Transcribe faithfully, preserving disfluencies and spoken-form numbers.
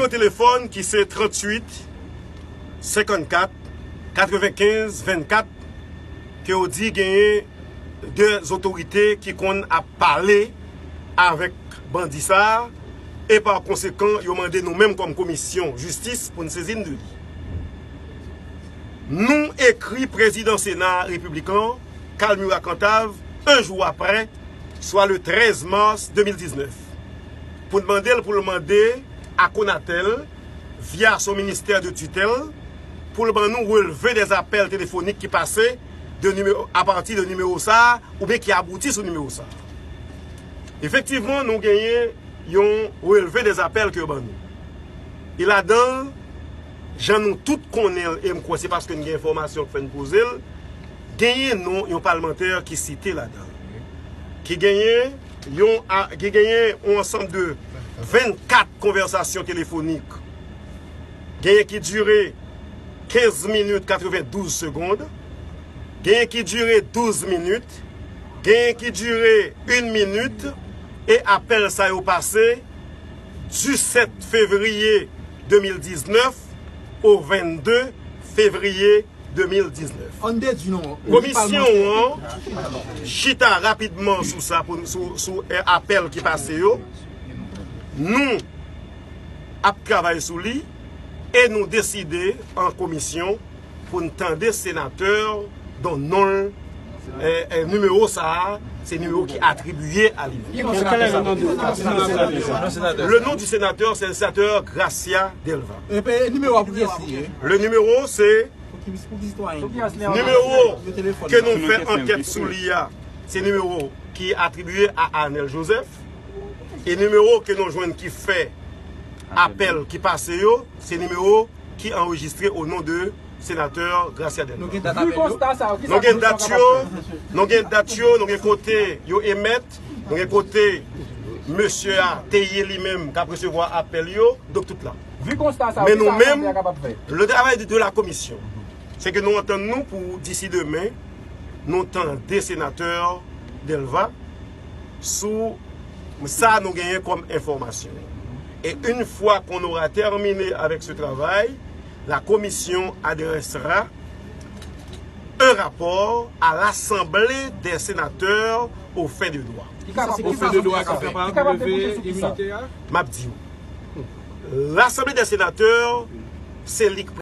Nimewo telefòn ki se tranntuit senkannkat katrevenkenz vennkat, ke yo di genyen de otorite ki konn ap pale avèk bandi sa a, e pa konsekan, yo mande nou menm kòm komisyon jistis pou n sezi n de li. Nou ekri prezidan Sena Repiblikan, Calmur à Cantave, un jour après, soit le treize mars deux mille dix-neuf, pou n mande l pou l mande a Conatel, via son ministè de tutèl, pou l ban nou relve dè apèl telefonik ki pase de nimewo, apati de nimewo sa a, oubyen ki abouti sou nimewo sa a. Efektivman, nou genyen yon relve dè apèl ke yo ban nou. E ladan l, jan nou tout konnen l, e m kwè se paske n gen enfòmasyon k fè n poze l, genyen non yon palmantè ki site ladan l, ki genyen yon, a- ki genyen yon ansanm de vennkat konvèsasyon telefonik, genyen ki dire kenz minit katrevendouz segonn, genyen ki dire douz minit, genyen ki dire yon minit, e apèl sa yo pase disèt fevriye de mil diznèf o vennde fevriye de mil diznèf. Ann dedui non. Komisyon an chita rapidman sou sa, pou, sou, sou, eh, apèl ki pase yo. Nou ap travay sou li e nou deside an komisyon pou n tande senatè dont non l, eh, eh, nimewo sa a, se nimewo ki atribiye a li menm. Ki non senatè sa? Le nom du sénateur, c'est le sénateur Gracia Delva. Epi nimewo a pou kiyès li ye? Le numéro, c'est nimewo ke nou fè ankèt sou li a, se nimewo ki atribiye a Arnel Joseph. E nimewo ke nou jwenn ki fè apèl ki pase yo, se nimewo ki anrejistre o non de senatè Gracia Delva. Nou gen dat apèl yo? Nou gen dat yo, nou gen dat yo, nou gen kote yo emèt, nou gen kote mesye a te ye li menm k ap resevwa apèl yo, donk tout la. Men nou menm, le travay de, de la komisyon, se ke nou antann nou pou disi demen, nou tande senatè Delva sou sa nou genyen kòm enfòmasyon. Et une fois qu'on aura terminé avec ce travail, la commission adressera un rapport à l'Assemblée des sénateurs aux fins de droit. Aux fins de droit, ki kapab leve iminite a? M ap di w. L'Assemblée des sénateurs, se li k